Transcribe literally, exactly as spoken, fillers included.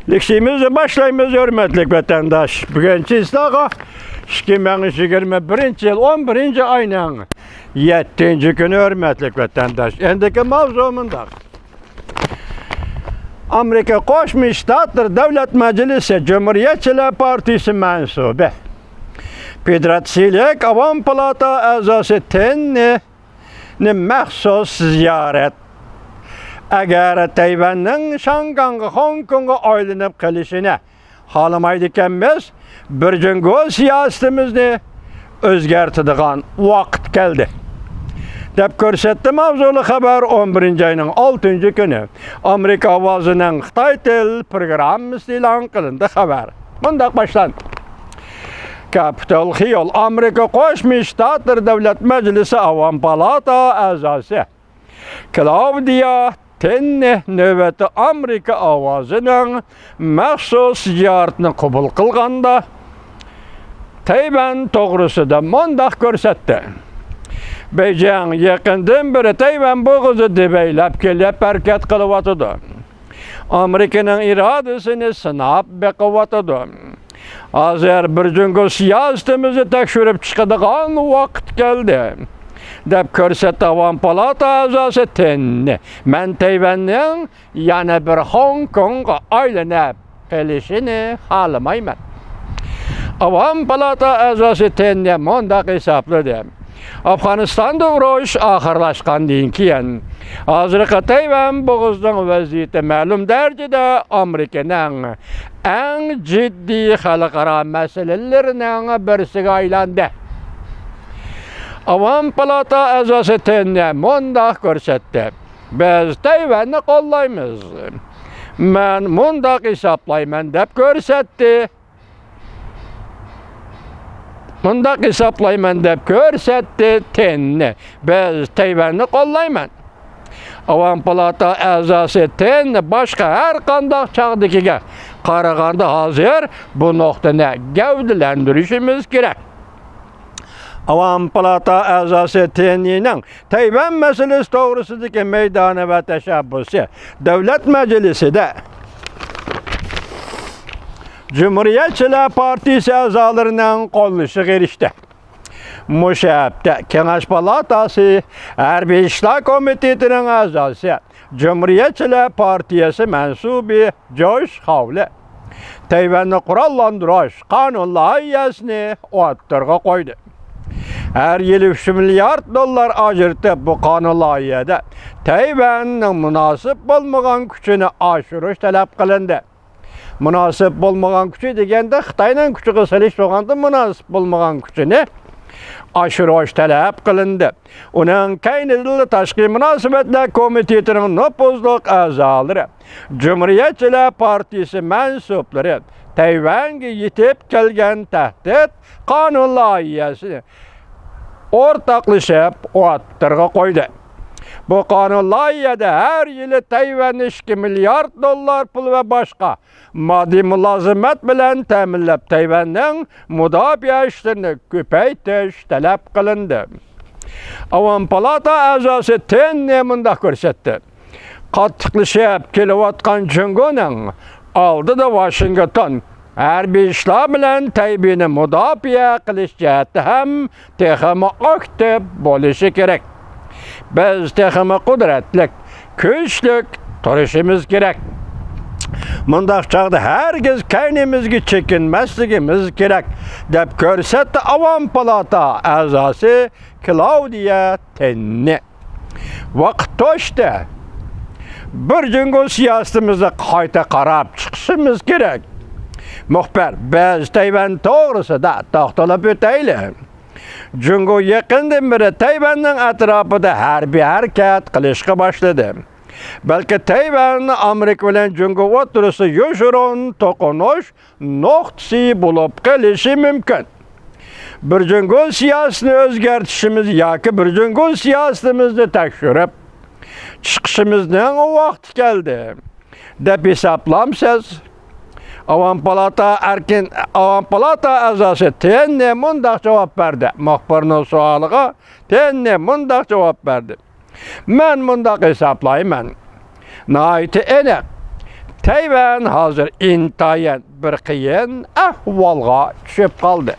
لېكسىيىمىزنى باشلايمىز، ھۆرمەتلىك ۋەتەنداش. بۈگۈن چىسلاغا ئىككى مىڭ يىگىرمە بىرىنچى يىل ئون بىرىنچى ئاينىڭ يەتتىنچى كۈنى، ھۆرمەتلىك ۋەتەنداش. ئەندىكى ماۋزۇ مۇنداق. ئامېرىكا قوشما شتاتلىرى دۆلەت مەجلىسى جۇمھۇرىيەتچىلەر پارتىيىسى مەنسۇبى، فېدېراتسىيىلىك ئاۋام پالاتا ئەزاسى تېننى مەخسۇس زىيارەت. ئەگەر تەيۋەننىڭ شاڭگاڭغا، خوڭكوڭغا ئايلىنىپ قېلىشىنى خالىمايدىكەنمىز، بىر جۇڭگو سىياسىتىمىزنى ئۆزگەرتىدىغان ۋاقىت كەلدى، دەپ كۆرسەتتى ماۋزۇلۇق خەۋەر. ئون بىرىنچى ئاينىڭ ئالتىنچى كۈنى ئامېرىكا ئاۋازىنىڭ خىتاي تىل پروگراممىسى ئېلان قىلىندى. خەۋەر مۇنداق باشلاندى. كاپىتال خىيول، ئامېرىكا قوشما شتاتلىرى دۆلەت مەجلىسى ئاۋام پالاتا ئەزاسى كلاۋدىيا تېننى نۆۋەتتە ئامېرىكا ئاۋازىنىڭ مەخسۇس زىيارىتىنى قوبۇل قىلغاندا، تەيۋەن توغرىسىدا مۇنداق كۆرسەتتى. بېيجىڭ يېقىندىن بېرى تەيۋەن بوغۇزى دېۋەيلەپ كېلىپ ھەرىكەت قىلىۋاتىدۇ. ئامېرىكىنىڭ ئىرادىسىنى سىناپ بېقىۋاتىدۇ. ھازىر بىر جۇڭگو سىياسىتىمىزنى تەكشۈرۈپ چىقىدىغان ۋاقىت كەلدى، دەپ كۆرسەتتى ئاۋام پالاتا ئەزاسى تېننى. مەن تەيۋەننىڭ يەنە بىر خوڭكوڭغا ئايلىنىپ قېلىشىنى خالىمايمەن. ئاۋام پالاتا ئەزاسى تېننى مۇنداق ھېسابلىدى. ئافغانىستاندا ئۇرۇش ئاخىرلاشقاندىن كېيىن، ھازىرقى تەيۋەن بوغۇزىنىڭ ۋەزىيىتى مەلۇم دەرىجىدە ئامېرىكىنىڭ ئەڭ جىددىي خەلقئارا مەسىلىلىرىنىڭ بىرسىگە ئايلاندى. ئاۋام پالاتا ئەزاسى تېننى مۇنداق كۆرسەتتى: بىز تەيۋەننى قوللايمىز. مەن مۇنداق ھېسابلايمەن، دەپ كۆرسەتتى. مۇنداق ھېسابلايمەن، دەپ كۆرسەتتى تېننى. بىز تەيۋەننى قوللايمەن. ئاۋام پالاتا ئەزاسى تېننى باشقا ھەر قانداق چاغدىكىگە قارىغاندا ھازىر بۇ نۇقتىنى گەۋدىلەندۈرۈشىمىز كېرەك. ئاۋام پالاتا ئەزاسى تېننىنىڭ تەيۋەن مەسىلىسى توغرىسىدىكى مەيدانى ۋە تەشەببۇسى دۆلەت مەجلىسىدە جۇمھۇرىيەتچىلەر پارتىيىسى ئەزالىرىنىڭ قوللىشىغا ئېرىشتى. مۇشۇ ھەپتە كېڭەش پالاتاسى ھەربىي ئىشلار كومىتېتىنىڭ ئەزاسى، جۇمھۇرىيەتچىلەر پارتىيىسى مەنسۇبى جوش خاۋلى تەيۋەننى قوراللاندۇرۇش قانۇن لايىھەسىنى ئوتتۇرىغا قويدى. ھەر يىلى ئۈچ مىليارد دوللار ئاجرىتىپ، بۇ قانۇن لايىھەدە تەيۋەننىڭ مۇناسىپ بولمىغان كۈچىنى ئاشۇرۇش تەلەپ قىلىندى. مۇناسىپ بولمىغان كۈچى دېگەندە، خىتاينىڭ كۈچىگە سېلىشتۇرغاندا مۇناسىپ بولمىغان كۈچىنى ئاشۇرۇش تەلەپ قىلىندى. ئۇنىڭ كەينىدىلا تاشقى مۇناسىۋەتلەر كومىتېتىنىڭ نوپۇزلۇق ئەزالىرى، جۇمھۇرىيەتچىلەر پارتىيىسى مەنسۇپلىرى تەيۋەنگە يېتىپ كەلگەن تەھدىت قانۇن لايىھەسىنى ئورتاقلىشىپ ئوتتۇرىغا قويدى. بۇ قانۇن لايىھەدە ھەر يىلى تەيۋەننى ئىككى مىليارد دوللار پۇل ۋە باشقا ماددىي مۇلازىمەت بىلەن تەمىنلەپ، تەيۋەننىڭ مۇداپىئە ئىشلىرىنى كۆپەيتىش تەلەپ قىلىندى. ئاۋام پالاتا ئەزاسى تېننى مۇنداق كۆرسەتتى: قاتتىقلىشىپ كېلىۋاتقان جۇڭگونىڭ ئالدىدا ۋاشىنگتون ھەربىي ئىشلار بىلەن تەيۋەننى مۇداپىئە قىلىش جەھەتتە ھەم تېخىمۇ ئاكتىپ بولۇشى كېرەك. بىز تېخىمۇ قۇدرەتلىك، كۈچلۈك تۇرۇشىمىز كېرەك. مۇنداق چاغدا ھەرگىز كەينىمىزگە چېكىنمەسلىكىمىز كېرەك، دەپ كۆرسەتتى ئاۋام پالاتا ئەزاسى كلاۋدىيا تېننى. ۋاقىت توشتى. بىر جۇڭگو سىياسىتىمىزنى قايتا قاراپ چىقىشىمىز كېرەك. مۇخبىر، بىز تەيۋەن توغرىسىدا توختىلىپ ئۆتەيلى. جۇڭگو يېقىندىن بېرى تەيۋەننىڭ ئەتراپىدا ھەربىي ھەرىكەت قىلىشقا باشلىدى. بەلكى تەيۋەن ئامېرىكا بىلەن جۇڭگو ئوتتۇرىسىدا يوشۇرۇن توقۇنۇش نۇقتىسى بولۇپ قېلىشى مۇمكىن. بىر جۇڭگو سىياسىتىنى ئۆزگەرتىشىمىز ياكى بىر جۇڭگو سىياسىتىمىزنى تەكشۈرۈپ چىقىشىمىزنىڭ ۋاقتى كەلدى، دەپ ھېسابلامسىز؟ ئاۋام پالاتا ئەركىن، ئاۋام پالاتا ئەزاسى تېننى مۇنداق جاۋاب بەردى. مۇخبىرنىڭ سوئالىغا تېننى مۇنداق جاۋاب بەردى: مەن مۇنداق ھېسابلايمەن. ناھايىتى ئېنىق. تەيۋەن ھازىر ئىنتايىن بىر قىيىن ئەھۋالغا چۈشۈپ قالدى.